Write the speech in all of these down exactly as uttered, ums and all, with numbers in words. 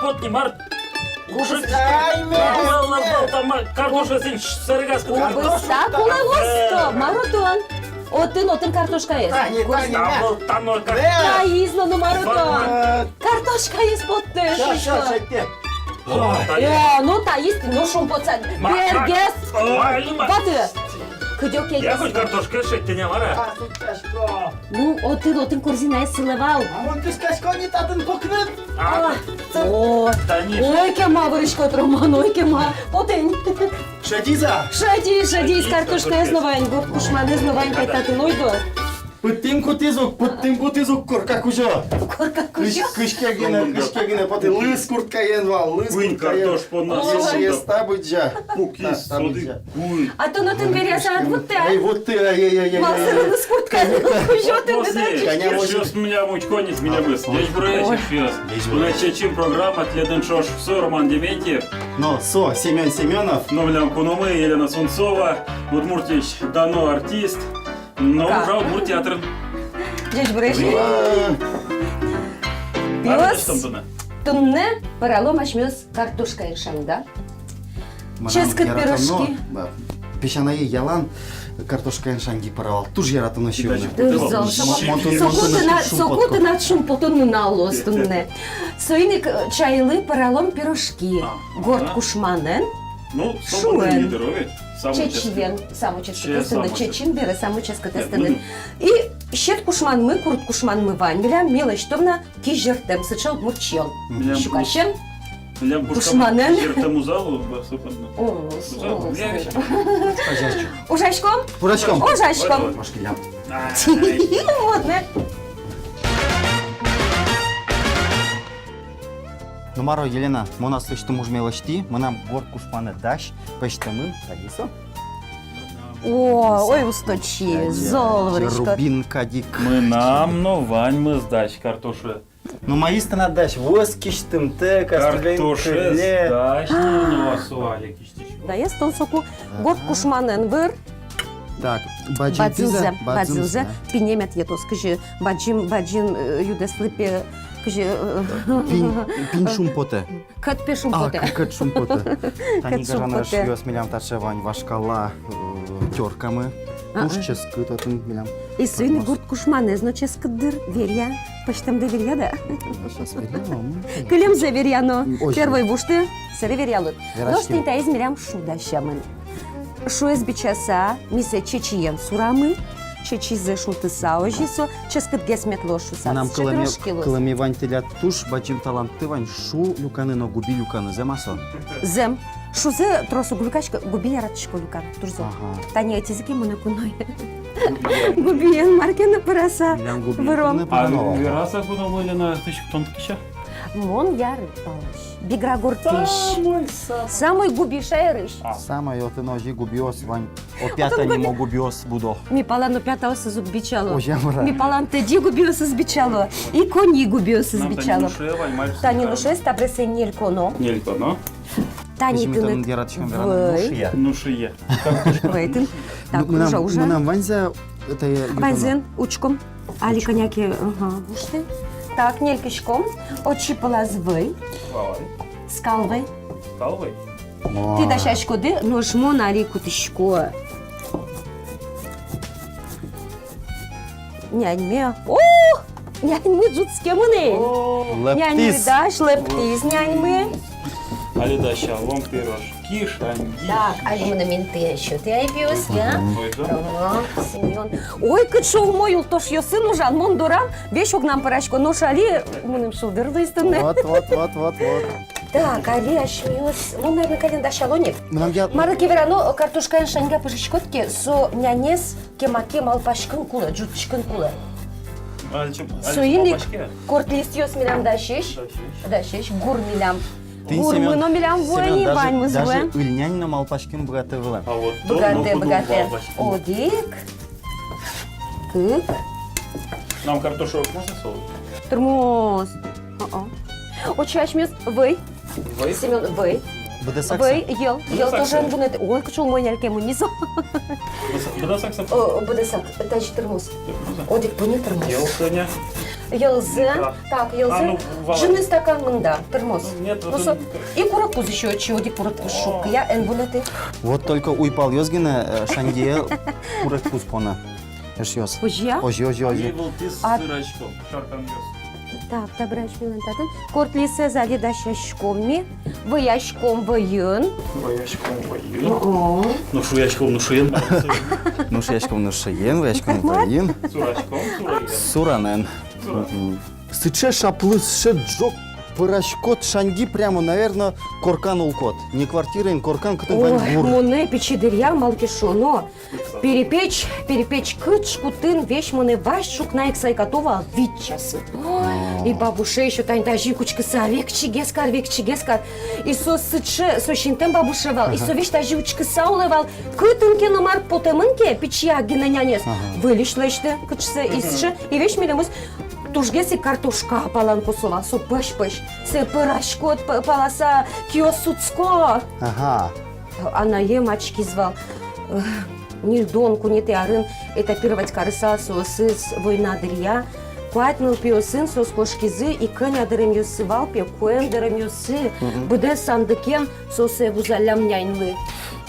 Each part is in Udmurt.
Вот не мар. Кушать. Ай, мя. Картошка син сэргас. Картошка. Кубыста кулэ восто, мар отын? Отын, отын картошкаез. Тани, тани, мя. Таиз но, ну, мар отын? Картошкаез поттэ. Ща, ща, ща. Э, ну, таиз, ну, шумпотса. Бергес. Бады. Кыдёке. Я хоть картошка шедьтэ, не мар-а? Ну, отын, отын корзинаез сылэ вал. А мон кышкасько ни татын кокнын. А. О, тани. Ой, кема вырыськод, Роман, ой, кема. Потэ ни. Шедиз-а? Шедиз, шедиз, картошкаез но вань, горд кушманэз но вань, кай татын, ойдо. Пыдтӥм кутӥз ук, пыдтӥм кутӥз ук, корка кузё. Корка кузё. Кыш-, кышке гинэ, кышке гинэ потӥ, лыз курткаен вал, лыз курткаен. Куинь картош понна. Ой. Та быдӟа. Пукиз, та соды быдӟа. Куинь. А то но тын бере сад вуттэ. Эй, вуттэ, эй, эй, эй, эй. Мар сэрен лыз курткаен кузё тыныд. Кӧня эшъёс милям учко ни, милемыз. Ой. Ӟечбуресь, эшъёс. Ӟечбуресь. Мынам «Чечым» программа, тӥледын ӵош со Роман Дементьев. Но со Семён Семёнов. Но милям куномы Елена Сунцова, Удмуртиысь дано артист. Но ужа Удмурт театрын. Ӟечбуресь. Ура! Пиос, туннэ пӧралом асьмеос картошкаен шаньги. Мынам ческыт яратоно пирожки. Ба, песянае ялан картошкаен шаньги пӧралал. Туж яратоно сиёно. Туж зол. М-, мон тун-, мон туннэ шумпотӥсько. Соку тынад шумпотон нунал луоз туннэ. Соин ик, э, чайлы пӧралом пирожки. А, горд кушманэн. Ну, шуэн. Чечыен, самой ческытэз тыныд, чечым бере самой ческытэз тыныд. И сьӧд кушманмы, курыт кушманмы вань милям, ми лэсьтом на кизьыртэм, сыӵе удмурт сиён. Мгм. Сюкасен, кушманэн. Кизьыртэм уз-а лу, ба, со понна? О, уз-а лу. Ужаськом? Ужаськом. Ужаськом. Ай. Вот, да. Ну, мар-о, Елена, мон аслэсьтым ужме лэсьтӥ, мынам горд кушманэ дась, пӧзьтэмын, тани со. О, ой, усточи, зол вырыськод. Рубин кадик. Мынам но ваньмыз дась, картошез. Ну, маиз тынад дась, вуэз кисьтымтэ, кастрюльын кылле. Картошез дась, ну, ну, а со али кисьтӥсько. Да, эстон соку горд кушманэн выр. Так, бадӟымзэ, бадӟымзэ, бадӟымзэ, бадӟымзэ. Пинь мед йӧтоз, кызьы бадӟым, бадӟым, э, юдэслы пе, кызьы, э, пинь, пинь шумпотэ. Кӧт пе шумпотэ. А, к-, кӧт шумпотэ. Тани, гажано эшъёс, милям таӵе вань вашкала, э, тёркамы. А, туж ческыт отын милям. И соин ик горд кушманэз но ческыт дыр, веръя. Пӧзьтэмдэ веръя, да? Сейчас веръяно. Кылемзэ веръяно. Ой. Первой вуштӥ, собере веръялод. Вераськем. Нош тӥни таиз милям шу дасямын. Шуэз бичаса, ми сое чечыен сурамы, чечызэ шутыса, озьы со ческытгес мед луоз шуса. Мынам кылэме, кылэме вань, тӥляд туж бадӟым талантты вань, шу люканы но губи люканы, зэм-а со? Зэм. Шузэ трос уг люкаськы, губи яратӥсько люканы, туж зол. Ага. Тани ӧтизы ке монэ куное. Губиен мар ке но пыраса. Милям губиен выро. А вераса куно выльына тыщик тон кыӵе? Мон Яр палась. Бигра гуртысь. Самой, самой. Самой губи шаерысь. А. Самой отын озьы губиос вань. Опята нимо губиос будо. Ми палан опятаосыз уг бичало. Озьы мар-а? Ми палан тӧдьы губиосыз бичало. И коньы губиосыз бичало. Тани нушуэ вань, мар. Тани нушуэ, табере сое ньыльконо. Ньыльконо. Тани тыныд вӧй. Нушуэ. Нушуэ. Вӧй тыныд. Так, мынам, ужа, ужа. Мынам ваньзэ, это я, ваньзэ учком. Али кӧня ке, ага, вуштэ. Так, ньылькиськом. Отчы пылаз вӧй. Вай. Скал вӧй. Скал вӧй. О. Тӥ дасяськоды, нош мон али кутӥсько. Няньме. О! Няньме ӝутскемын ини. О! Лэптӥз. Няньме дась, лэптӥз няньме. Али дасялом пирожки, шаньги. Так, али мыным инты сётэ, ай, пиос, я? Мгм. Ага, Семён. Ой, кыӵе умой ултошъёсын ужан, мон дорам весь огнам пӧрасько, нош али мыным шулдыр луиз туннэ. Вот, вот, вот, вот, вот. Так, али асьмеос, мон, наверно, каллен дасяло ни. Мынам я- Мар ке верано, картошкаен шаньга пыжиськод ке, со нянез кема ке малпаськыны кулэ, ӝутӥськыны кулэ. Соин ик кортлистъёс милям дасесь, дасесь, гур милям. Гурмы но милям вуэ ни, ваньмыз вуэ. Даже ыльнянь но малпаськыны быгатэ вылэм. Быгатэ, быгатэ. Одӥг, кык. Нам картошок можно солить? Тырмоз. О-о. Отчы асьмеос вӧй. Вӧй? Семён, вӧй. Быдэсак. Вӧй, йӧл, йӧл тоже вунэтэ. Ой, кыӵе умой нялькем ини со. Быдэсак, быдэсак. О, быдэсак, тазьы тырмоз. Тырмоз, а? Одӥг пони тырмоз. Йӧл пони. Йӧлзэ. Мгм. Так, йӧлзэ. А, ну, вала. Ӝыны стакан мында, термос. Ну, нет, вот. И курегпуз ещё, чего ди курегпуз шуккы, я, эн вунэтӥ. Вот только уйпалъёс гинэ, э, шаньгие курегпуз поно. Эшъёс. Озьы-а? Озьы, озьы, озьы. Ми вылтӥз сыраськом, шарканъёс. Так, табере асьмелэн татын. Кортлисэз али дасяськом ми. Выяськом вӧйын. Выяськом вӧйын. О. Ну, шуяськом, ну, шуен. Ну, шуяськом, ну, шуен, выяськом вӧйын. Сураськом, сураен. Суранэн. Суранэн. Мгм. Сыӵе шаплы, сыӵе ӝог пӧраськод шаньги, прямо, наверно, коркан улӥськод. Не квартираын, коркан, кытын вань гур. Ой, монэ пичи дыръя, малы ке шуоно, перепеч, перепеч кыӵе кутын весь монэ вазь ӵукна ик сайкато вал вить часын. Ой, и бабуше ещё тани тазьы ик учкыса: «Векчигес кар, векчигес кар». И со сыӵе, со синтэм бабуше вал, и со весь тазьы учкыса улэ вал, кытын ке но мар потэмын ке, пичияк гинэ нянез. Ага. Выльысь лэсьтэ, кыӵе со, и сыӵе, и весь милемыз тужгес ик картошка палан косо вал, со пӧсь-пӧсь. Сое пӧраськод, п-, паласа киос сутско. Ага. Анаем ачкиз вал, э, ньыльдон куинетӥ арын этапировать карыса соосыз война дыръя. Куать нылпиосын соос кошкизы, и кӧня дэремъёссы вал пе, куэм дэремъёссы, мгм, быдэс сандыкен соосыз вузаллям няньлы.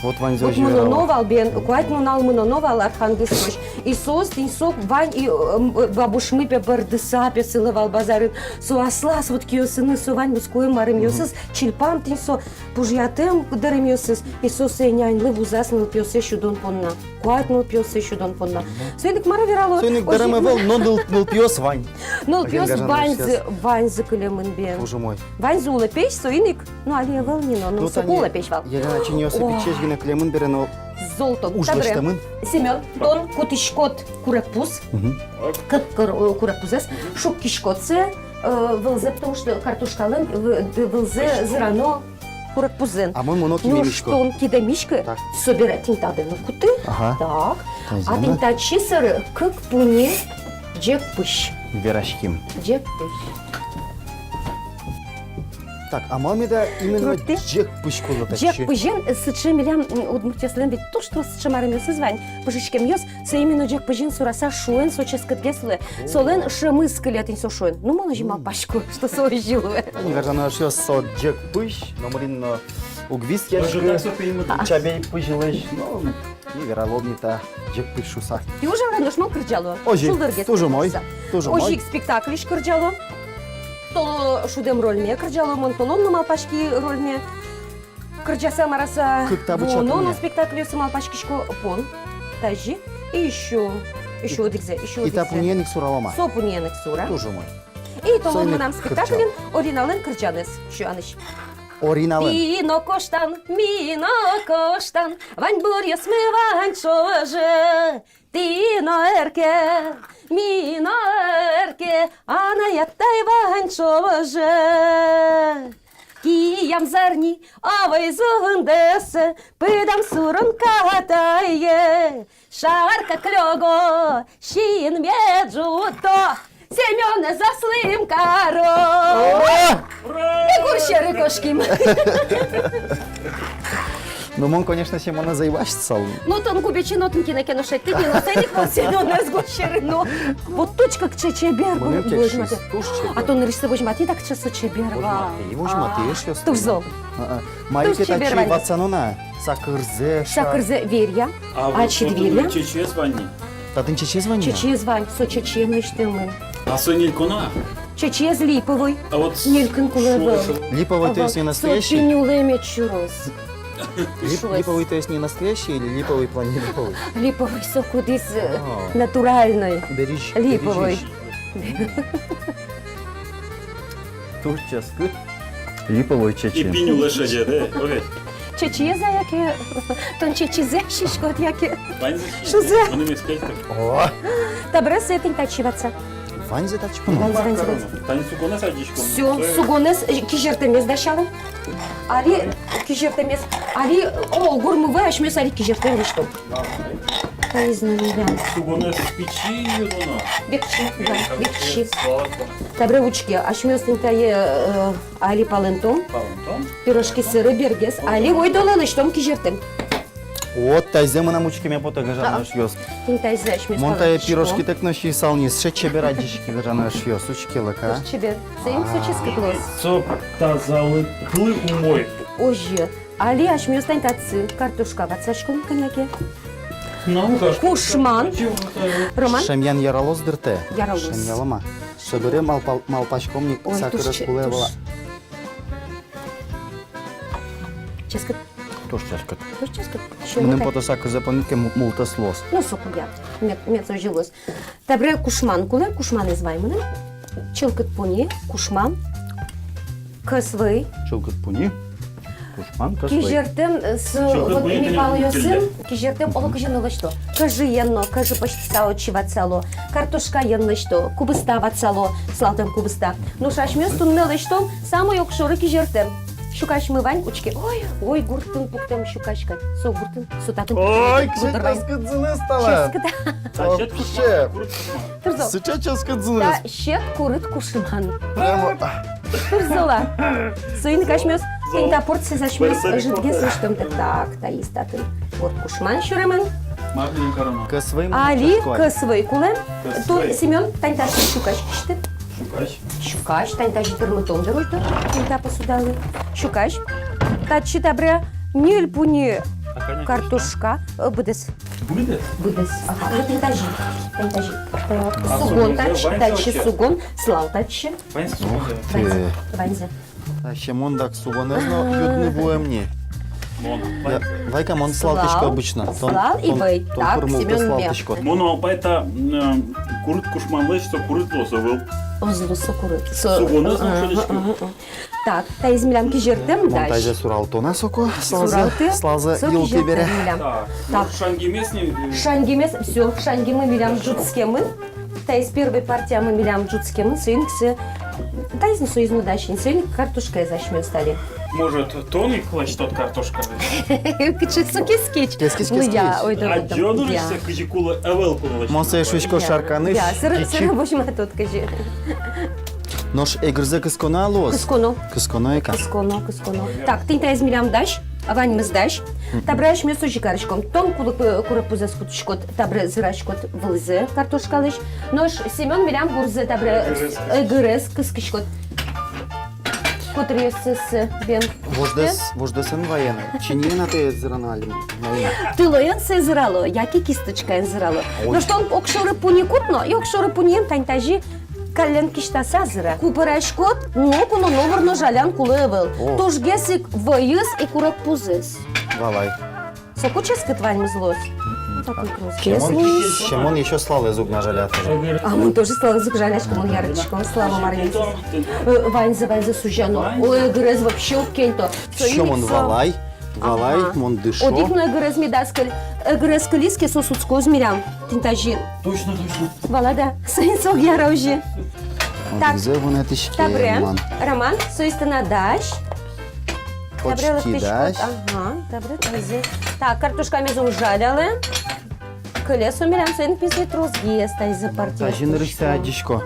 Вот ваньзэ. Вот озьы мыноно вал бен, куать нунал мыноно вал Архангельскозь. И соос тӥни со вань, и, э, м, э, бабушмы пе бӧрдыса пе сылэ вал базарын. Со аслаз вот киосыныз, со ваньмыз куэм марымъёсыз, мгм, чильпам тӥни со пужъятэм дэремъёсыз, и со сое няньлы вузаз нылпиоссэ сюдон понна. Куать нылпиоссэ сюдон понна. Мгм. Соин ик мар верало? Соин ик дэрем ӧвӧл, но ныл-, нылпиос вань. Нылпиос ваньзы, ваньзы кылемын бен. Боже мой. Ваньзы улэпесь, соин ик, ну, али ӧвӧл ни но, ну, соку улэпесь вал. Елена чиньыосы пичиесь гинэ кылемын бере, но золто. Уж лэсьтэмын. Семён, тон кутӥськод курегпуз. Мгм. Кык кур-, э, курегпузэз, шуккиськод сое, э, вылзэ, потому что картошкалэн, э, вылзэ зырано курегпузэн. А мон мыно киме мисько. Нош тон кидэ миськы, так, собере тӥни татын но куты. Ага. Так. Тазьы. А тӥни татчы сэры кык пуньы ӟег пызь. Вераським. Ӟег пызь. Так, а малы меда именно ӟег пызь кулэ татчы? Ӟег пызьын, э, сыӵе милям, м, удмуртъёслэн ведь туж трос сыӵе марымъёсыз вань, пыжиськемъёс. Со именно ӟег пызьын сураса шуэн, со ческытгес луэ. О. Солэн шӧмыз кыле тӥни со шуэн. Ну, мон озьы малпасько, что со озьы луэ. М, гажано эшъёс, со ӟег пызь, номырин но уг висъяськы чабей пызьлэсь. Ну, и вералом ни та ӟег пызь шуса. Тӥ ужалэ, нош мон кырӟало. Озьы, шулдыргес. Туж умой, туж умой. Озьы ик спектакльысь кырӟало. Толо шудэм рольме кырӟало, мон толон но малпаськи рольме. Кырӟаса, мараса, кык та быдӟа пуньы. Вуоно но спектакльёсы малпаськисько, пон тазьы, и ещё, ещё одӥгзэ, ещё одӥгзэ. И та пуньыен ик суралом-а? Со пуньыен ик сура. Туж умой. И толон мынам спектакльын Ориналэн кырӟанэз сюанэсь. Ориналэн. Тӥ но коштан, ми но коштан, ваньбуръёсмы вань ӵоже. Тӥ но эрке, ми но эрке, анай-атай вань ӵоже. Киям зарни, авай зундэсэ, пыдам сурон катае. Шарка клёго, синме ӝуто, Семёнэз аслым каро. О! И гур сьӧры кошким. Ну, мон, конечно, Семёнэз ӧй басьтысал. Ну, тон губечи но, тон кинэ ке но шедьтӥд ни, но соин ик мон Семёнэз гур сьӧры но. Вот тучка кыӵе чебер. Мыным возьматэ. Туж чебер. А тон нырысьсэ возьматӥд, а кыӵе со чебер вал. Возьматӥ, возьматӥ, эшъёс. Туж зол. А-а. Мае ке татчы ватсано на, сакырзэ, ша-. Сакырзэ веръя. А вот ачид веръя. Чечыез вань ни? Татын чечыез вань ни? Чечыез вань, со чечыен лэсьтэмын. А со ньылькон-а? Чечыез липовой. А вот ньылькын кулэ ӧвӧл. Липовой, то есть не настоящий? Со пинь улэ мед сюроз. Лип-, липовый, то есть не настоящий или липовый в плане липовый? Липовый, со кудӥз, э, натуральной. Беризь, липовой. Беризь. Туж ческыт. Липовой чечы. И пинь улэ шедьтэ, ой. Чечыез-а яке? Тон чечызэ сиськод яке? Ваньзэ сиськи. Шузэ. Мыным эскельтэ. О! Табере сое тӥни татчы ватса. Ваньзэ татчы поно. Ваньзэ, ваньзэ, ваньзэ. Тани сугонэз адӟиськом. Всё, сугонэз, э, кизертэмез дасялэ. Али кизертэмез. Али, о, гурмы вай, асьмеос али кизертэм лэсьтом. Таиз но милям. Сугонэз пичи ини, но. Векчи, да, векчи. Табере учке, асьмеос тӥни тае, э, али палэнтом. Палэнтом. Пирожки сэры бергес. Али ойдолэ лэсьтом кизертэм. Вот таизэ мынам учкеме потэ, гажано эшъёс. Тӥни таизэ асьмеос. Мон тае пирожкитэк но сиысал ни, сыӵе чебер адӟиськи, гажано эшъёс, учкелык-а. Туж чебер. Соин со ческыт луоз. Со тазалыклы умой. Озьы. Али асьмеос тани татчы картошка ватсаськом кӧня ке. Кушман. Роман. Шемьян яралоз дыр тае. Яралоз. Шемьялом-а. Собере малпал-, малпаськом ни, сакырез кулэ-а, ӧвӧл-а. Ческыт. Туж ческыт. Туж ческыт. Мыным потэ, сакырзэ понӥд ке, му-, мултэс луоз. Ну, соку я. Мед, мед со озьы луоз. Табере кушман кулэ, кушманэз вай мыным. Чылкыт пуньы, кушман. Кӧс вӧй. Чылкыт пуньы, кушман, кӧс вӧй. Кизертэм, э, со, вот ми палъёсын кизертэм оло кызьы но лэсьто. Кӧжыен но, кӧжы пӧзьтыса отчы ватсало. Картошкаен лэсьто, кубыста ватсало, сылалтэм кубыста. Нош асьмеос туннэ лэсьтом самой огшоры кизертэм. Сюкасьмы вань, учке. Ой, ой, гуртын пуктэм сюкась кадь. Со гуртын, со татын. Ой, кыӵе ческыт зыныз талэн. Ческыт. Вообще. Турзол. Сыӵе ческыт зыныз. Та сьӧд курыт кушман. Прямо. Турзол-а. Соин ик асьмеос, тӥни та порциез асьмеос ӧжытгес лэсьтом. Так, таиз татын. Вот кушман сюремын. Кӧс вӧй. Али кӧс вӧй кулэ. Тон, Семён, тани татчы сюкась кисьты. Сюкась. Сюкась, тани тазьы тырмытом дыр, ой, тон, тӥни та посудалы. Сюкась. Татчы табере ньыль пуньы картошка, э, быдэс. Быдэс? Быдэс. Ага. Ну, тӥни тазьы. Тӥни тазьы. Так, сугон татчы, татчы сугон, сылал татчы. Ваньзэ сугон. Ух ты. Ваньзэ. Та Семён дак сугонэз но юдыны вуэм ни. Мон. Я, вай-ка, мон сылал татчы обычно. Сылал и вӧй. Так, Семён, мед. Мон малпай, та, м, курыт кушманлэсь со курыт луоз, ӧвӧл? Ӧз луы со курыт. Со сугонэз но шӧдӥсько. Ага, ага. Так, таиз милям кизертэм дась. Мон тазьы суралтоно соку, сылалзэ, суралты, сылалзэ йылтӥ бере. Так, так. Шаньгимес ни, э, шаньгимес, всё, шаньгимы милям ӝутскемын. Таиз первой партиямы милям ӝутскемын, соин ик сое, таиз но соиз но дась ини, соин ик картошкаез асьмеос али. Может, тон ик лэсьтод картошкаез? Кыӵе со кескич. Кескич, кескич. Ну, я, ой, да, да, да. Адӟод-а, я, кызьы кулэ, ӧвӧл кулэ лэсьтыны. Мон сое шуисько, я, шарканысь. Я, сыре, сыре возьматод кызьы. Нош эгырзэ кысконо-а луоз? Кысконо. Кысконо ик-а? Кысконо, кысконо. Так, тӥни таиз милям дась, ваньмыз дась. Мгм. Табере асьмеос озьы кариськом. Тон кулэ-, курегпузэз кутӥськод, табере зыраськод вылзэ картошкалэсь. Нош Семён милям гурзэ табере, эгырез, эгырез кыскиськод. Котыръёссэ бен. Вождэс, вождэсэн ваен. Чиньыен-а тае зырано али ваен-а? Тылоен сое зырало, яке кисточкаен зырало. Ой. Нош тон огшоры пуньы кут но, и огшоры пуньыен тани тазьы каллен кисьтаса зыра. Ку пӧраськод, ноку но номыр но жалян кулэ ӧвӧл. О. Тужгес ик вӧйыз и курегпузэз. Валай. Соку ческыт ваньмыз луоз. Мгм. Так, а, трос. Семён, кес луоз. Семён ещё сылалэз уг на жаляськы. А мон тоже сылалэз уг жаляськы, мон яратӥсько сылало маринадзэ. Э, ваньзэ, ваньзэ сузяно. Ой, эгырез вообще уг кельто. Семён, валай. Валай, ага, мон дышо. Одӥг но эгырез медаз кыль. Эгырез кылиз ке, со сутскоз милям. Тӥни тазьы. Точно, точно. Вала, да. Соин со уг яра озьы. Так. Одӥгзэ вунэтӥське, табере, Роман. Роман, соиз тынад дась. Почти дась. Табере лыктӥськод. Ага, табере тазьы. Так, картошкамес ум жалялэ. Кыле со милям, соин пизе тросгес таизэ партия. Тазьы нырысь сое адӟисько.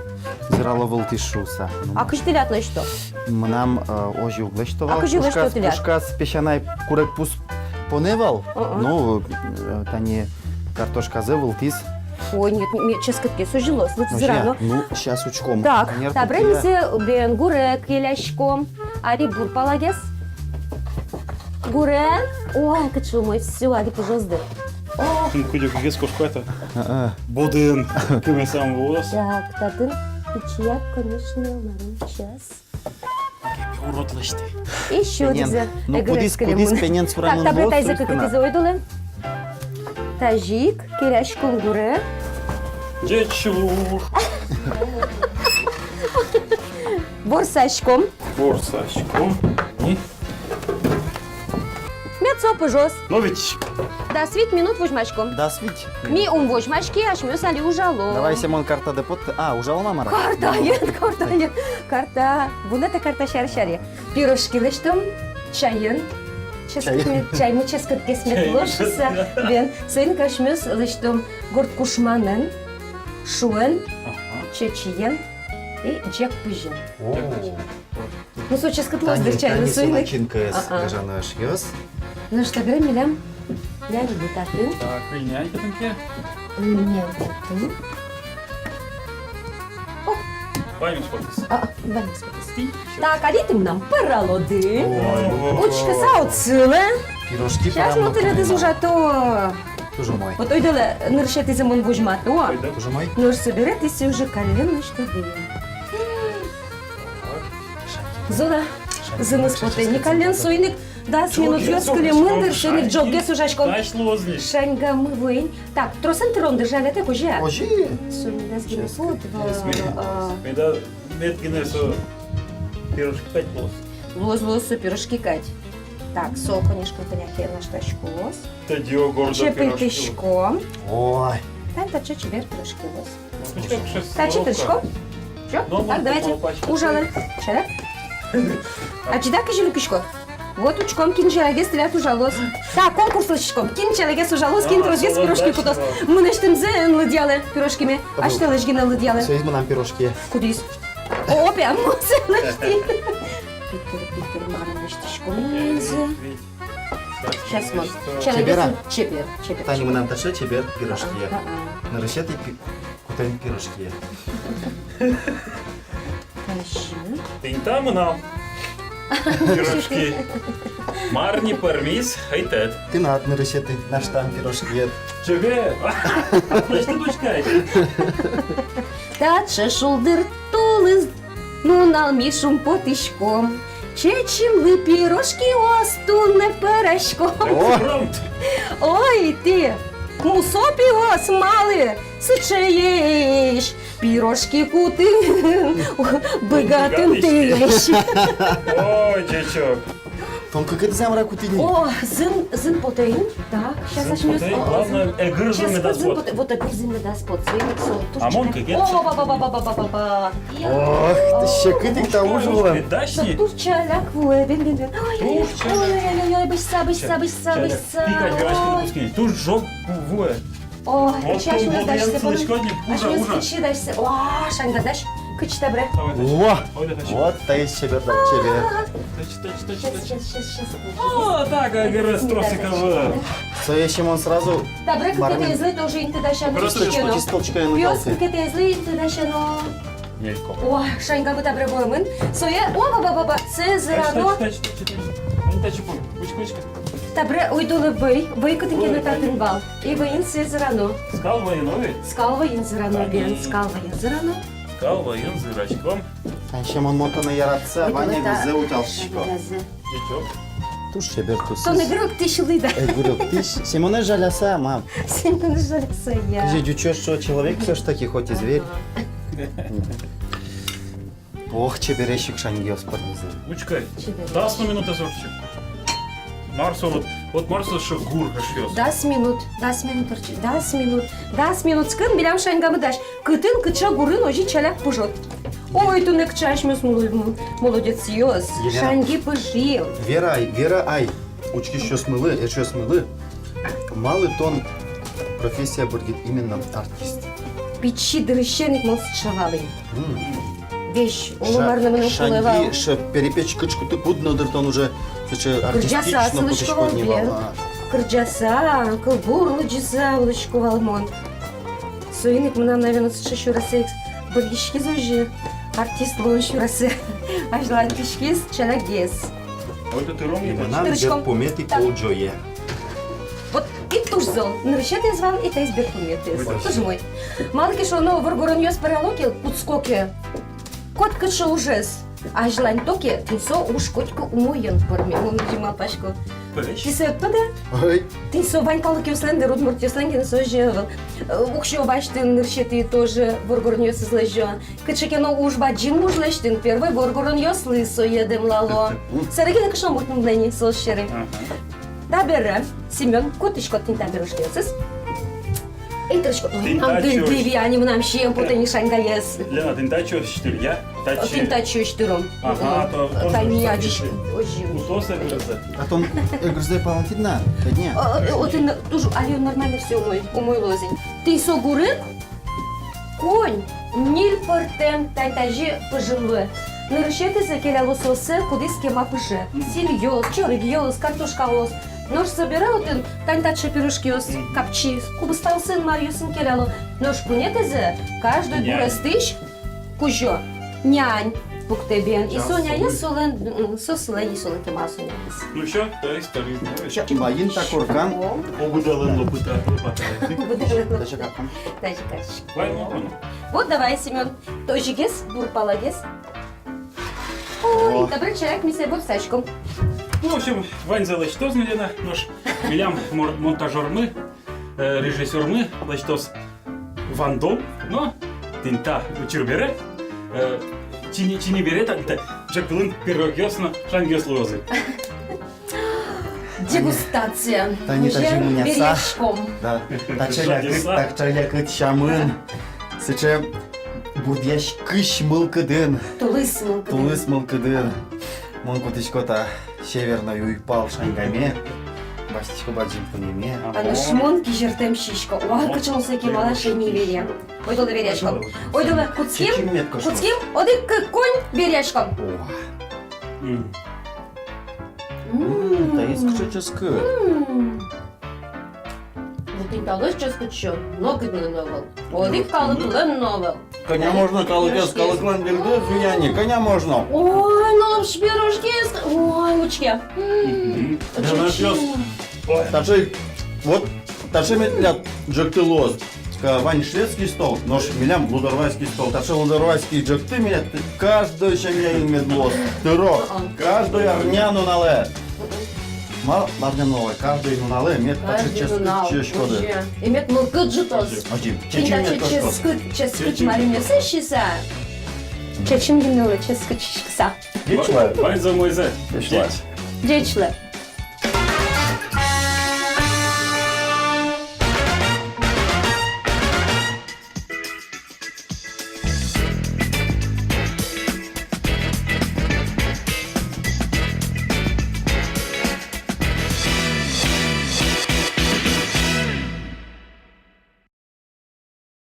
Зырало вылтӥз шуыса. А кызьы тӥляд лэсьто? Мынам, э, озьы уг лэсьто вал. А кызьы лэсьто тӥляд? Пушказ, пушказ песянай курегпуз понэ вал. О-о. Ну, э, тани картошказэ вылтӥз. Ой, нет, ми-, ми-, ческытгес озьы луоз, вот зырано. Ну, сейчас учком. Так, табере милям бен гуре келяськом. Али бур палагес. Гуре. Ой, кыӵе умой, всё, али пыжоз дыр. О. Ну, кыдёкыгес кошка та. А-а. Бодын. Кымесам вуоз. Так, татын пичияк, конечно, марым, сейчас. Урод лэсьтэ. Ещё одӥгзэ. Ну, кудӥз, кудӥз пенен сурамон. Так, табере тазьы кыкетӥзэ ойдолэ. Тазьы ик келяськом гуре. Ӟеч уж. Ворсаськом. Ворсаськом. И? Мед со пыжоз. Но ведь. Дас вить минут возьмаськом. Дас вить. Ми ум возьмаське, асьмеос али ужалом. Давай, Семён, картадэ поттэ. А, ужалом-а, мар-а? Картаен, картаен. Карта. Вунэтэ карта сярысь. Пирожки лэсьтом чайен. Ческыт мед, чаймы ческытгес мед луоз шуыса. Бен, соин ик асьмеос лэсьтом горд кушманэн, шуэн, ага, чечыен и ӟег пызен. О. Ну, со ческыт луоз дыр чай, ну, соин ик. Тани, тани начинкаез, а-а, гажано эшъёс. Ну что, табере милям Нянь ву татын. Так, и нянь татын ке. И нянь татын. О! Ваньмыз потӥз. А, ваньмыз потӥз. Так, али тӥ мынам пӧралоды. Ой. Учкыса отсылы. Пирожки. Сейчас пӧрам мон тӥледыз ужато. Туж умой. Вот ойдолэ нырысетӥзэ мон возьмато. Туж умой. Нырысь бере тӥ сое уже каллен лэсьтоды. Зол-а? Зыныз потэ ни каллен, соин ик дас минутъёс кылемын дыр, соин ик ӝоггес ужаськом. Шаньгамы вуэ ини. Так, тросэн тыром дыр, жалятэк, озьы-а? Озьы. Соин дас гинэ пот, ва, а. Меда, мед гинэ со пирожки кадь луоз. Луоз, луоз со пирожки кадь. Так, со, конечно, тӥни ке наштаськоз. Тӧдьы-о гордо пирожки. Чепыльтӥськом. Ой. Тань таӵе чебер пирожки луоз. Таӵе тыршком. Всё, так, давайте ужалэ. Чаля. Ачид-а, кызьы люкисько? Вот учком, кин чалякгес тӥляд ужалоз. Так, конкурс лэсьтӥськом. Кин чалякгес ужалоз, кин тросгес пирожки кутоз. Мынэсьтымзэ эн лыдъялэ пирожкиме. Асьтэлэсь гинэ лыдъялэ. Соиз мынам пирожкие. Кудӥз? О, пе, мон сое лэсьтӥ. Питыр, питыр, мар лэсьтӥськом ини. Сейчас мон. Чебер-а? Чебер, чебер. Тани мынам таӵе чебер пирожкие. Ага, ага. Нырысетӥ пи-, кутэм пирожкие. Тӥни та мынам пирожки. Мар ни пӧрмиз, ӧй тӧд. Тынад нырысетӥ наштам пирожкиед. Чебер! Аслэсьтыд учкы ай. Таӵе шулдыр тулыс нунал ми шумпотӥськом, чечымлы пирожкиос туннэ пӧраськом. О! Ой, тӥ, мусо пиос, малы сыӵеесь пирожки кутыны быгатӥсь? Ой, ӟечок. Тон кыкетӥзэ мар-а кутӥд ни? О, зын, зын потэ ини. Так, сейчас асьмеос. Зын потэ ини, главное, эгыр зын медаз пот. Вот эгыр зын медаз пот. Зын со туж. А мон кыкетӥзэ. О, ба, ба, ба. Ох, тӥ секыт ик та уж вылэм. Медаз ни. Туж чаляк вуэ, бен, бен, бен. Ой, ой, ой, бызьыса, бызьыса, бызьыса, бызьыса. Туж ӝог вуэ. О, вот сейчас асьмеос дасьсэ потом. Асьмеос кытчы дасьсэ. О, шаньга дась. Кытчы табере? О, вот таиз чебер, да, чебер. Сейчас, сейчас, сейчас, сейчас. О, так, эгырез тросик ӧвӧл. Сое ещё мон сразу. Табере кыкетӥезлы тоже инты дасяно. Просто чисто, чисто. Пиос, кыкетӥезлы инты дасяно. О, шаньгамы табере вуэмын. Сое, о, ба, ба, ба, ба, сое зырано. Табере ойдолэ вӧй, вӧй кытын ке но татын вал. И вӧйын сое зырано. Скал вӧйын, ой? Скал вӧйын зырано, бен, скал вӧйын зырано. Скал вӧйын зыраськом. Ещё мон мотоно яратыса, вань эгырзэ утялтӥсько. Туж чебер тусыз. Тон эгыр октӥсь улӥд-а? Эгыр октӥсь. Семёнэз жаляса, мам. Семёнэз жаляса, я. Кызьы ӟучъёс шуо, человек всё ж таки, хоть и зверь. Ага. Ох, чебересь ик шаньгиос пӧрмизы. Учкы ай. Чебересь. Дас но минутэз ортче. Мар со вот, вот мар со шуг гур, эшъёс. Дас минут, дас минут ортче, дас минут. Дас минутскын милям шаньгамы дась. Кытын, кыӵе гурын озьы чаляк пыжод. Ой, туннэ кыӵе асьмеос мол-, молодецъёс. Елена. Шаньги пыжим. Вера ай, Вера ай. Учкисьёсмылы, эшъёсмылы. Малы тон профессия быръид именно артист? Пичи дырысен ик мон сыӵе вал ини. М. Весь, оло мар но мыным кулэ вал. Шаньги, ше-, перепеч кыӵе куты куд но дыр тон уже сыӵе артистично кырӟаса кутӥськод ни вал, а. Кырӟаса, кылбур лыдӟыса улӥсько вал мон. Соин ик мынам, наверно, сыӵе сюресэ ик быръиськиз озьы, артист луон сюресэ азьлантӥськиз чалякгес. Ой, тыром. И мынам берпуметӥ кол ӝое. Вот и туж зол. Нырысетӥез вал, и таиз берпуметӥез. Ой, туж умой. Малы ке шуоно, воргоронъёс пӧрало ке, кутско ке, котькыӵе ужез азьланьто ке, тӥни со уж котьку умоен пӧрме. Мон озьы малпасько. Пӧрме. Тӥ сое тодӥды-а? Ой. Тӥни со вань калыкъёслэн дыр, удмуртъёслэн гинэ со озьы ӧвӧл. Э, уксё басьтыны нырысетӥ тоже воргоронъёсыз лэзё. Кыӵе ке но уж, бадӟым уж лэсьтыны первой воргоронъёслы сое дэмлало. Мгм. Сэре гинэ кышномурт мынэ ни соос сьӧры. Ага. Табере, Семён, кутӥськод тӥни та пирожкиосыз. Эй, тырыськод. Ой, мынам дыль-дыль, ани мынам сием потэ ни шаньгаез. Лена, тӥни татчы ӧсьтыль, я? Татчы. Тӥни татчы ӧсьтылом. Ага, а то тани адӟиськод. Озьы. Кутоз эгырзэ. А тон эгырзэ палэнтӥд на, кадь-а? О, о, о, тӥни туж али нормально, всё умой, умой луоз ини. Тӥни со гурын конь ньыль пӧртэм тань тазьы пыжын луэ. Нырысетӥзэ келяло соослы, кудӥз кема пыже. Мгм. Сӥльёс, чорыгъёс, картошкаос. Нош собере отын тань таӵе пирожкиос, мгм, капчи, кубистаосын, маръёсын келяло. Нош куинетӥзэ каждой, нянь, гур эстӥсь кузё, нянь пуктэ бен. И со няне солэн, м, со сылэ, и солэн кема со няне. Ну всё, то есть, то есть, давай. Всё. Маин та коркан. О. Обыдалэн лопата, лопата. Обыдалэн лопата. Таӵе капкан. Таӵе капкан. Вай, ну, ну. Вот давай, Семён, тожигес, бур палагес. Ой, о, табере чаляк ми сое ворсаськом. Ну, в общем, ваньзэ лэсьтоз милям на, нош милям мор-, монтажёрмы, э, режиссёрмы лэсьтоз вандом, но тӥни та учыр бере, э, чини, чини бере та, та, ӝӧк вылын пирогъёс но шаньгиос луозы. Дегустация. Тани уже тазьы мыняса. Бериськом. Да. Таӵе лякыт, таӵе лякыт сямын. Сыӵе бурдъяськись мылкыдын. Тулыс мылкыдын. Тулыс мылкыдын. Мон кутӥсько та северной уйпал шаньгаме. Басьтӥсько бадӟым пуньыме. А нош мон кизертэм сисько. Уа, кыӵе мон сое кемалась ини вере. Ойдолэ вераськом. Ойдолэ, кутским. Чечым мед кошкоз. Кутским. Одӥг, кык, куинь, вераськом. Уа. М. М, таиз кыӵе ческыт. М. Вот ин талэсь ческыт сиён нокытын но ӧвӧл. Одӥг калыклэн но ӧвӧл. Кӧня можно калыкез, калыклэн бирдэ зуяны, кӧня можно. Ой, нош пирожкиез, ой, учке. М. Мгм. Ой. Таӵе, вот, таӵе мед тӥляд ӝӧкты луоз. Ка-, вань шведский стол, нош милям лудорвайский стол. Таӵе лудорвайский ӝӧкты мед каждой семьяын мед луоз. Тыро, каждой арня нуналэ. Ма-, арня нуналэ, каждой нуналэ мед таӵе ческыт сиськоды. И мед мылкыд ӝутоз. Озьы. Чечым мед кошкоз. Ческыт, ческыт марымъёсыз сиса. Чечым гинэ луэ ческыт сиськыса. Ӟеч луэ. Ваньзэ умойзэ. Ӟеч луэ. Ӟеч луэ.